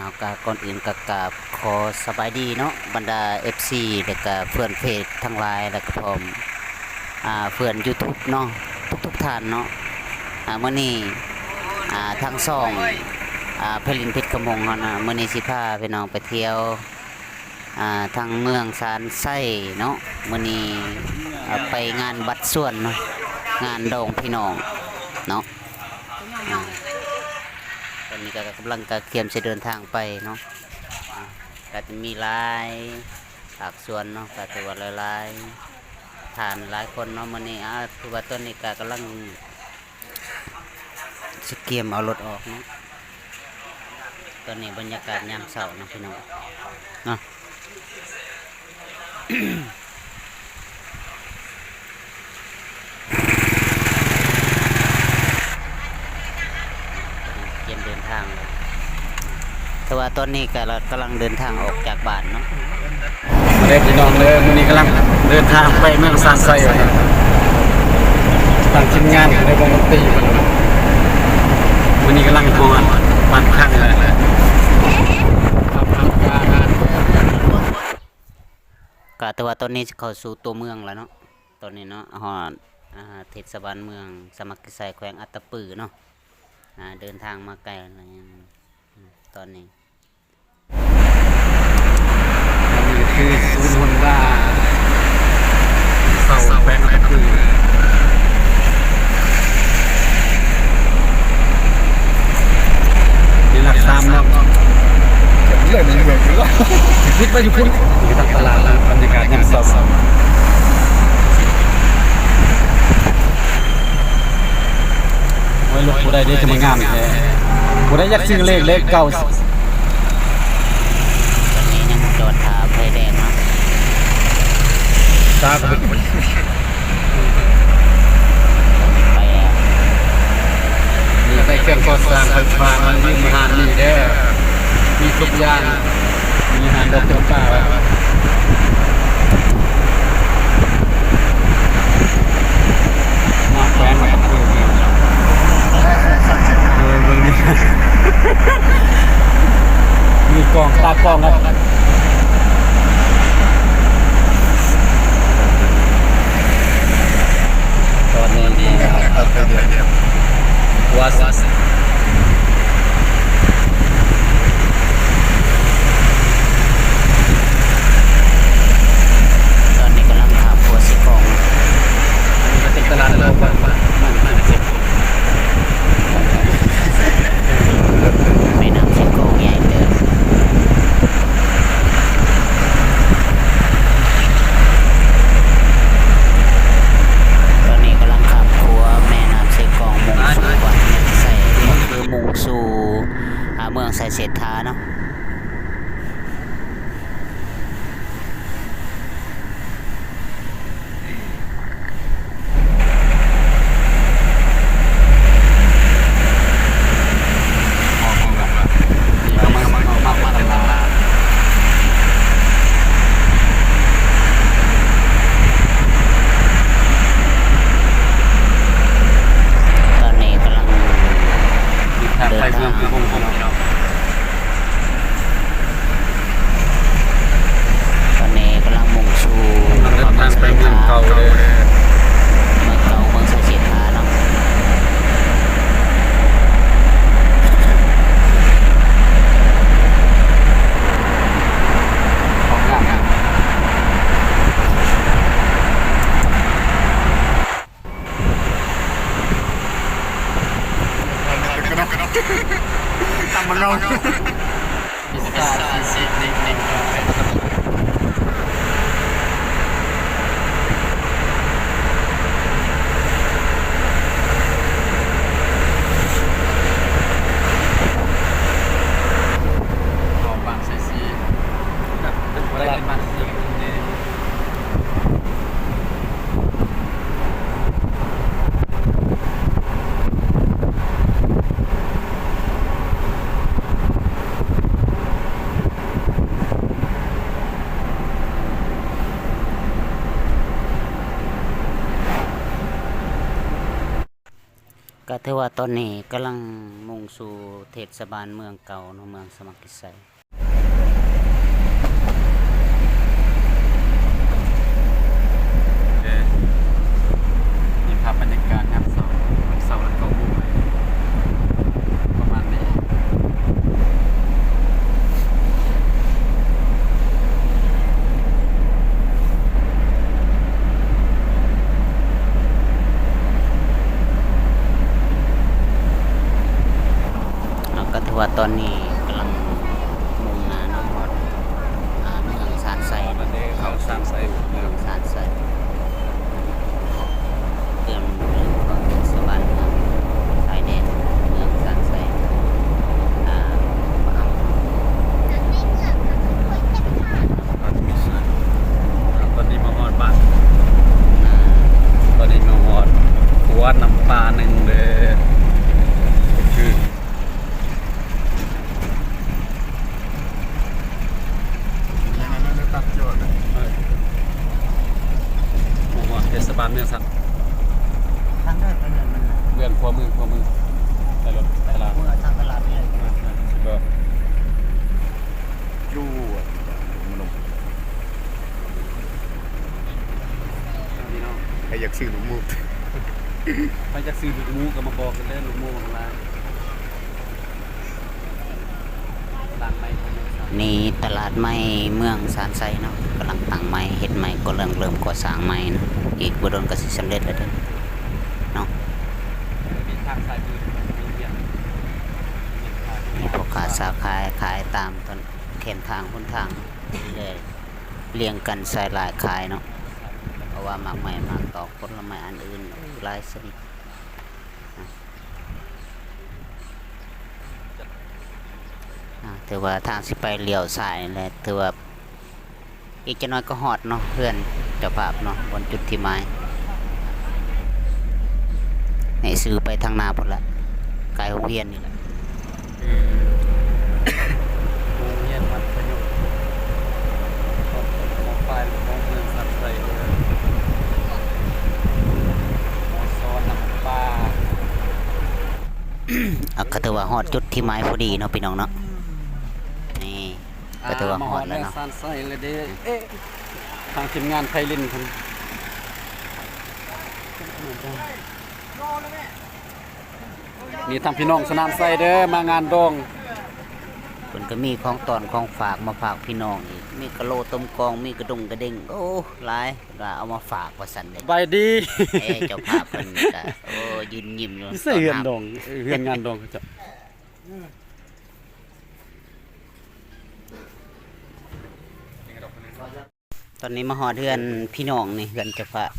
ເຮົາກະ ກ່ອນອື່ນກະກາບຂໍສະບາຍດີເນາະ ບັນດາເອັຟຊີ ແລະກະເພື່ອນເພຈທັງຫຼາຍ ແລະກະພ້ອມ ອ່າ ເພື່ອນຢູທູບເນາະ ທຸກໆທ່ານເນາະ. ອ່າ ມື້ນີ້ ອ່າ ທາງຊ່ອງ ອ່າ ໄພລິນເພັດຂະມົງເຮົານະ ມື້ນີ້ຊິພາພີ່ນ້ອງໄປທ່ຽວ ອ່າ ທາງເມືອງຊານໄຊເນາະ. ມື້ນີ້ ອ່າ ໄປງານບັດຊວນເນາະ ງານດອງພີ່ນ້ອງເນາະ. ອ່າ ຕອນນີ້ກະກຳລັງກະກຽມຊິເດີນທາງໄປເນາະ. ອ່າ ກະຈະມີຫຼາຍພາກສ່ວນເນາະ ກະຖືວ່າຫຼາຍໆທ່ານຫຼາຍຄົນເນາະມື້ນີ້. ອ່າ ຖືວ່າຕອນນີ້ກະກຳລັງ ຊິກຽມເອົາລົດອອກເນາະ. ຕອນນີ້ບັນຍາກາດຍາມເຊົ້າເນາະພີ່ນ້ອງເນາະ ກຽມເດີນທາງແລ້ວ. ແຕ່ວ່າຕອນນີ້ກະ ກຳລັງເດີນທາງອອກຈາກບ້ານເນາະ. ມາເດີພີ່ນ້ອງເດີ ມື້ນີ້ກຳລັງເດີນທາງໄປເມືອງຊານໄຊ ທາງທີມງານໄດ້ວົງດົນຕີ ມື້ນີ້ກຳລັງຮອດບ້ານຄັງແລ້ວ. ກະແຕ່ວ່າຕອນນີ້ເຂົ້າສູ່ຕົວເມືອງແລ້ວເນາະ ຕອນນີ້ເນາະ ຮອດ ອ່າ ເທດສະບານເມືອງສາມັກຄີໄຊ ແຂວງອັດຕະປືເນາະ. ອ່າ ເດີນທາງມາໄກແລ້ວ ຕອນນີ້ ອັນນີ້ຄືສູນໂຮນດ້າເຊົາແຂວງອັດຕະປື ນີ້ຫຼັກສາມເນາະ ເລື່ອຍໄປຢູ່ພຸ້ນ ຢູ່ທາງຕະຫຼາດ ບັນຍາກາດຍາມເຊົ້າ. ໂອ້ຍ ລົດຜູ້ໃດເດ້ ຄືມາງາມແທ້ ຜູ້ໃດຢາກຊື້ເລກ ເລກເກົ່າ. ຕອນນີ້ຍັງຈອດຖ້າໄຟແດງເນາະ ຊ້າກະ ໄປ ມີແຕ່ເຄື່ອງກໍ່ສ້າງໄຟຟ້າ ມາຢືມຮ້ານນີ້ເດີ ມີທຸກຢ່າງ. ມີຮ້ານດອກເຄື່ອງປ່າ ມາແຂວນມາເບິ່ງນີ້ ເອີ ເບິ່ງນີ້ ມີກ້ອງ ຕາກ້ອງນະ. ຕອນນີ້ ຕອນນີ້ກຳລັງຂ້າມຂົວເຊກອງ ອັນນີ້ກະເປັນຕະຫຼາດເກົ່າບ້ານ ບ້ານເຊກອງ ແມ່ນ້ຳເຊກອງໃຫຍ່ເຕີບ. ຕອນນີ້ກຳລັງຂ້າມຂົວແມ່ນ້ຳເຊກອງ ມຸ່ງສູ່ແຂວງໄຊ ກະຄືມຸ່ງສູ່ ອ່າ ເມືອງໄຊເສດຖາເນາະ. ຕອນນີ້ກຳລັງເດີນທາງ ຕອນນີ້ກຳລັງມຸ່ງສູ່ ເດີນທາງໄປເມືອງເກົ່າເດີ ເມືອງເກົ່າ ເມືອງໄຊເສດຖາເນາະ. ຕຳມະເງົາ ພິຊຊາ ຊີສເຕັກ ໜຶ່ງ ຂອງບາງໄຊຊີ ແບບ ເປັນ ເປັນ ເປັນ ເປັນ ຕ ຖືວ່າຕອນນີ້ກຳລັງມຸ່ງສູ່ເທດສະບານເມືອງເກົ່າເນາະ, ເມືອງສະໝັກກິດໄຊ. ເອີ ນີ້ພາບບັນຍາກາດຍາມເຊົ້າ, ຍາມເຊົ້າແລ້ວເກົ້າໂມງ ປະມານນີ້. ເຮົາກໍຖືວ່າຕອນນີ້ກຳລັງມຸ່ງໜ້າເນາະ ຮອດ ອ່າ ເມືອງຊານໄຊ ເຂົ້າສູ່ເມືອງຊານໄຊ. ເຕຣີຍມເດີນເຂົ້າເທດສະບານເມືອງຊາຍແດນ ເມືອງຊານໄຊ ອ່າ ຕອນນີ້ມາຮອດບ້ານ ອ່າ ຕອນນີ້ມາຮອດຂົວນ້ຳປາໜຶ່ງເດີ ຄື ໂອ້ ເທດສະບານເມືອງສັກ ທາງເດີນໄປເດີນມັນນະ ເບື້ອງຂວາມື ຂວາມື ໄປລົດຕະຫຼາດ ເມືອງທາງຕະຫຼາດນີ້ ເອີ ເອີ ຢູ່ ໃຜຢາກຊື້ລູກໝູ ໃຜຢາກຊື້ລູກໝູກໍມາບອກກັນເດີ ລູກໝູບັກຫຼາຍ. ນີ້ຕະຫຼາດໃໝ່ເມືອງຊານໄຊເນາະ ກຳລັງຕັ້ງໃໝ່ ເຮັດໃໝ່ ກໍເລີ່ມ ເລີ່ມກໍ່ສ້າງໃໝ່ເນາະ ອີກບໍ່ດົນກໍຊິສຳເລັດແລ້ວເດ້ເນາະ. ມີພໍ່ຄ້າຊາວຂາຍ ຂາຍຕາມຖະໜົນແຄມທາງຫົນທາງ ແລະ ລຽງກັນໃສ່ຫຼາຍຂາຍເນາະ ເພາະວ່າໝາກໄມ້ ໝາກຕອກ ຜົນລະໄມ້ອັນອື່ນ ໂອ້ ຫຼາຍຊະນິດ. ອ່າ ຖືວ່າທາງຊິໄປລ້ຽວຊ້າຍແຫຼະ ຖືວ່າອີກຈັກໜ້ອຍກໍຮອດເນາະ ເຮືອນເຈົ້າພາບເນາະ ບ່ອນຈຸດທີ່ໝາຍ. ໃຫ້ຊື່ໄປທາງໜ້າພຸ້ນລະ ໃກ້ໂຮງຮຽນນີ້ລະ. ໂຮງຮຽນມັດທະຍົມ ມ.ປາຍ ຂອງເມືອງສັກໄຊ ເດີ ມ.ສ ນ້ຳປາ. ອ່ະ ກໍຖືວ່າຮອດຈຸດທີ່ໝາຍພໍດີເນາະ ພີ່ນ້ອງເນາະ. ນີ້ ອ່າ ກໍຖືວ່າຮອດແລ້ວເນາະ ມາຮອດເມືອງສັກໄຊແລ້ວເດ້. ເອະ ທາງທີມງານໄພລິນເພິ່ນ ມີທັງພີ່ນ້ອງສະໜາມໄຊເດີ ມາງານດອງ. ເພິ່ນກໍມີຂອງຕ້ອນຂອງຝາກມາຝາກພີ່ນ້ອງອີກ ມີກະໂຫຼຕົ້ມກອງ ມີກະດົງກະເດັງ ໂອ້ ຫຼາຍ ເພິ່ນວ່າເອົາມາຝາກວ່າຊັ້ນເດ້. ສະບາຍດີ. ເອີ ເຈົ້າພາບເພິ່ນກໍ ໂອ້ ຢືນຍິ້ມຢູ່. ໃສເຮືອນດອງ ເອີ ເຮືອນງານດອງເຂົາເຈົ້າ. ຕອນນີ້ມາຮອດເຮືອນພີ່ນ້ອງນີ້ ເຮືອນເຈົ້າພາບ.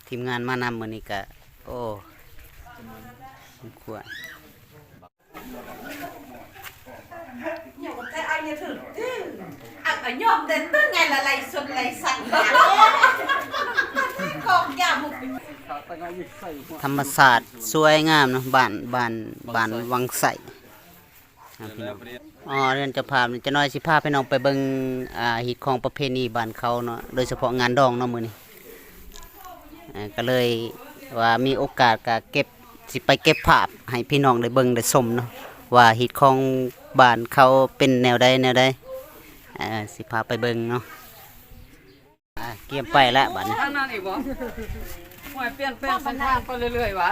ທີມງານມານຳມື້ນີ້ກະ ໂອ້ ສົມຄວນ. ທຳມະຊາດສວຍງາມເນາະ ບ້ານ ບ້ານ ບ້ານວັງໄຊ. ອ່າ ພີ່ນ້ອງ ອໍ ເຮືອນເຈົ້າພາບນີ້ ຈັກໜ້ອຍຊິພາພີ່ນ້ອງໄປເບິ່ງ ອ່າ ຮີດຄອງປະເພນີບ້ານເຂົາເນາະ ໂດຍສະເພາະງານດອງເນາະມື້ນີ້. ເອີ ກໍເລີຍວ່າມີໂອກາດກໍເກັບ ຊິໄປເກັບພາບໃຫ້ພີ່ນ້ອງໄດ້ເບິ່ງໄດ້ຊົມເນາະ ວ່າຮີດຄອງບ້ານເຂົາເປັນແນວໃດ ແນວໃດ. ເອີ ຊິພາໄປເບິ່ງເນາະ. ອ່າ ກຽມໄປລະບາດນີ້ ທາງນັ້ນອີກບໍ່? ໂອ້ຍ ປ່ຽນແປງເສັ້ນທາງໄປເລື້ອຍໆຫວາ?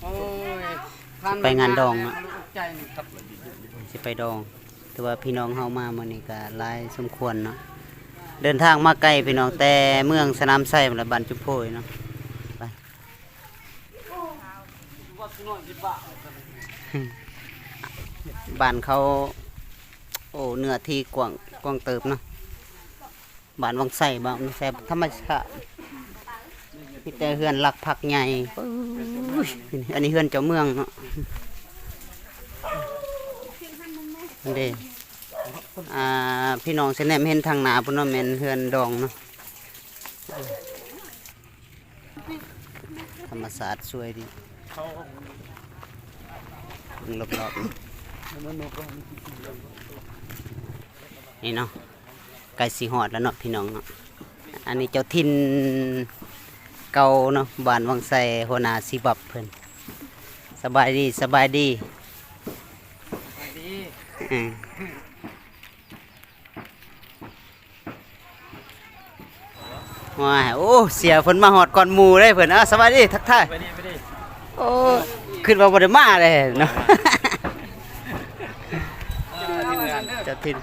ໂອ້ຍ ໄປງານດອງເນາະ ຊິໄປດອງ. ຖືວ່າພີ່ນ້ອງເຮົາມາມື້ນີ້ກໍຫຼາຍສົມຄວນເນາະ ເດີນທາງມາໄກພີ່ນ້ອງ ແຕ່ເມືອງສະໜາມໄຊ ແລະ ບ້ານຈຸໂພຍເນາະ. ໄປ ບ້ານເຂົາ ໂອ້ ເນື້ອທີ່ກວ້າງ ກວ້າງເຕີບເນາະ. ບ້ານວັງໄຊ ບ້ານວັງໄຊທຳມະຊາດ ມີແຕ່ເຮືອນຫຼັກພັກໃຫຍ່. ໂອ້ຍ ອັນນີ້ເຮືອນເຈົ້າເມືອງເນາະ ເດ້. ອ່າ ພີ່ນ້ອງຊິແນມເຫັນທາງໜ້າພຸ້ນເນາະ ແມ່ນເຮືອນດອງເນາະ. ທຳມະຊາດສວຍດີ ເບິ່ງລອບໆ ນີ້ເນາະ ໃກ້ຊິຮອດແລ້ວເນາະ ພີ່ນ້ອງເນາະ. ອັນນີ້ເຈົ້າຖິ່ນ ເກົ່າເນາະ ບ້ານວັງໄຊ ຫົວໜ້າສີບັບເພິ່ນ. ສະບາຍດີ ສະບາຍດີ. ເອີ ວ້າຍ ໂອ້ ເສຍເພິ່ນມາຮອດກ່ອນໝູ່ເດ້ເພິ່ນ. ເອົາ ສະບາຍດີ ທັກທາຍ. ສະບາຍດີ ສະບາຍດີ. ໂອ້ ຄິດວ່າບໍ່ໄດ້ມາເດ້ເນາະ. ເຈົ້າຖິ່ນ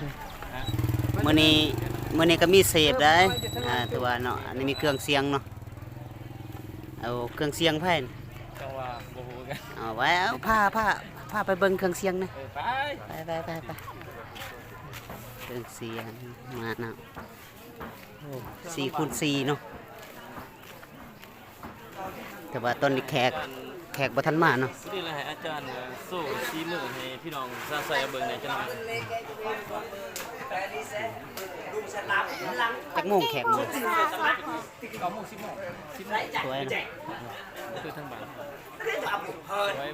ມື້ນີ້ ມື້ນີ້ກໍມີເສບໄດ໋. ອ່າ ຖືວ່າເນາະ ອັນນີ້ມີເຄື່ອງສຽງເນາະ. ເອົາເຄື່ອງສຽງໃຜ? ຈັ່ງວ່າບໍ່ຮູ້ຄືກັນ. ເອົາໄວ້ ເອົາ ພາ ພາ ພາໄປເບິ່ງເຄື່ອງສຽງນະ. ເອີ ໄປ ໄປ ໄປ ໄປ ໄປ. ເຄື່ອງສຽງມານຳ. ໂອ້ ສີ່ຄູນສີ່ເນາະ. ແຕ່ວ່າຕອນນີ້ແຂກ ແຂກບໍ່ທັນມາເນາະ. ນີ້ລະໃຫ້ອາຈານໂຊສີມືໃຫ້ພີ່ນ້ອງຊາວໄຊເບິ່ງແດ່ຈັກໜ່ອຍ. ຈັກໂມງແຂກມາ? ເກົ້າໂມງ ສິບໂມງ ສິບໂມງ. ສວຍເນາະ ຄືທາງບ້ານ. ສວຍ.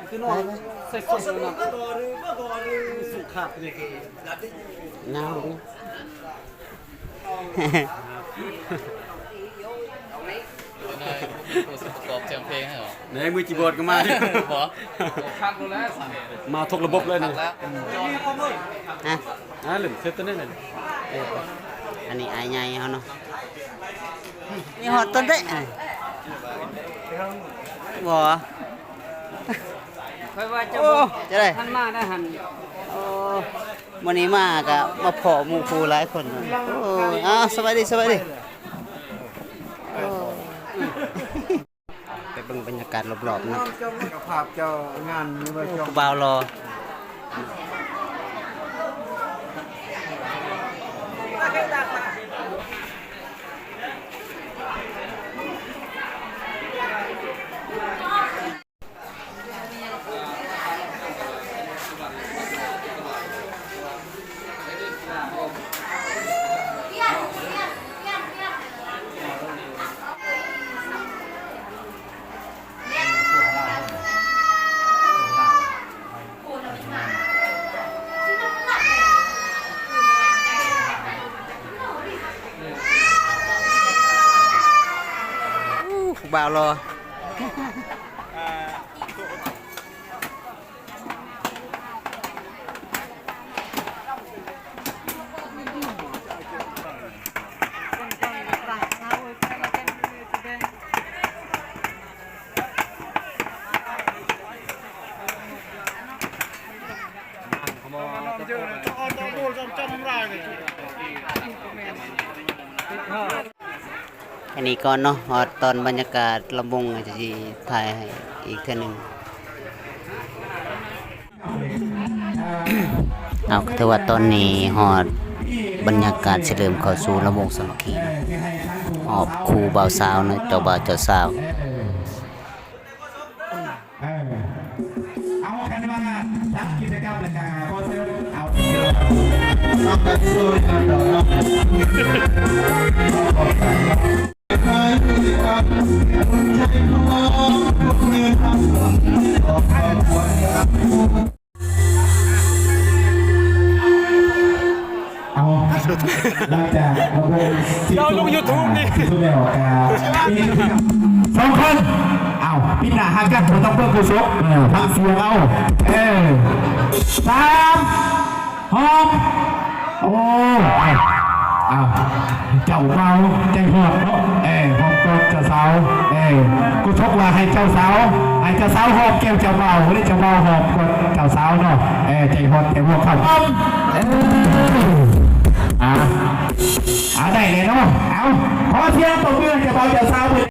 ຄືນ້ອງໃສ່ສຸດເນາະ ສຸດຂາດເລີຍ. ຍາວເນາະ. ນາຍ ຜູ້ເປັນຜູ້ປະກອບສຽງເພງໃຫ້ເນາະ. ໃນມືຄີບອດກໍມາ. ບໍ່ ຄັກແລ້ວ ມາທຸກລະບົບເລີຍນີ້. ຮະ ອ່າ ເຫຼັ້ນເສັດຕົວນີ້ແຫຼະ. ເອີ ອັນນີ້ອ້າຍໃຫຍ່ເຮົາເນາະ. ນີ້ຮອດຕົ້ນເດ້ ບໍ່ ຂ້ອຍວ່າຈະ ໂອ້ ບໍ່ ຈະໄດ້ ທັນມາໄດ້ຫັ້ນ. ໂອ້ ມື້ນີ້ມາກະມາພໍ້ໝູ່ຄູ່ຫຼາຍຄົນ. ໂອ້ ອ້າວ ສະບາຍດີ ສະບາຍດີ. ໂອ້ ໄປເບິ່ງບັນຍາກາດລອບໆເນາະ. ເຈົ້າພາບເຈົ້າງານນີ້ວ່າ ໂອ້ ເຈົ້າ ຜູ້ບ່າວຫຼໍ່. ຜູ້ບ່າວຫຼໍ່. ແຄ່ນີ້ກ່ອນເນາະ ຮອດຕອນບັນຍາກາດລຳວົງ ຊິຖ່າຍໃຫ້ອີກເທື່ອໜຶ່ງ. ເອົາ ຖືວ່າຕອນນີ້ຮອດບັນຍາກາດຊິເລີ່ມເຂົ້າສູ່ລຳວົງສາມັກຄີ ຮອບຄູ່ບ່າວສາວເນາະ ເຈົ້າບ່າວເຈົ້າສາວ. ເອີ ເອົາ ຄັນວ່າຈັດກິດຈະກຳແລ້ວກະຂໍເຊີນເອົາ ເອົາ ຫຼັງຈາກລະບົບ ເອົາລົງຢູທູບນີ້ ທີ່ສຸດແລ້ວກະ ສອງຄົນ ເອົາ ປິດໜ້າຫາກັນ ບໍ່ຕ້ອງເບິ່ງຜູ້ຊົກ ເອີ ຟັງສຽງເອົາ ເອີ ສາມ ຮອບ ໂອ້ ເອົາ ເຈົ້າບ່າວໃຈຮອດເນາະ ເອີ ຮອບກອດເຈົ້າສາວ ເອີ ກູຊົກວ່າໃຫ້ເຈົ້າສາວ ໃຫ້ເຈົ້າສາວຫອມແກ້ມເຈົ້າບ່າວ ເຈົ້າບ່າວຫອມກອດເຈົ້າສາວເນາະ ເອີ ໃຈຮອດແຕ່ຫົວຄ່ຳ ເອີ ອ່າ ອ່າ ໄດ້ແລ້ວເນາະ ເອົາ ຂໍສຽງຕົບມືໃຫ້ເຈົ້າບ່າວເຈົ້າສາວເພິ່ນ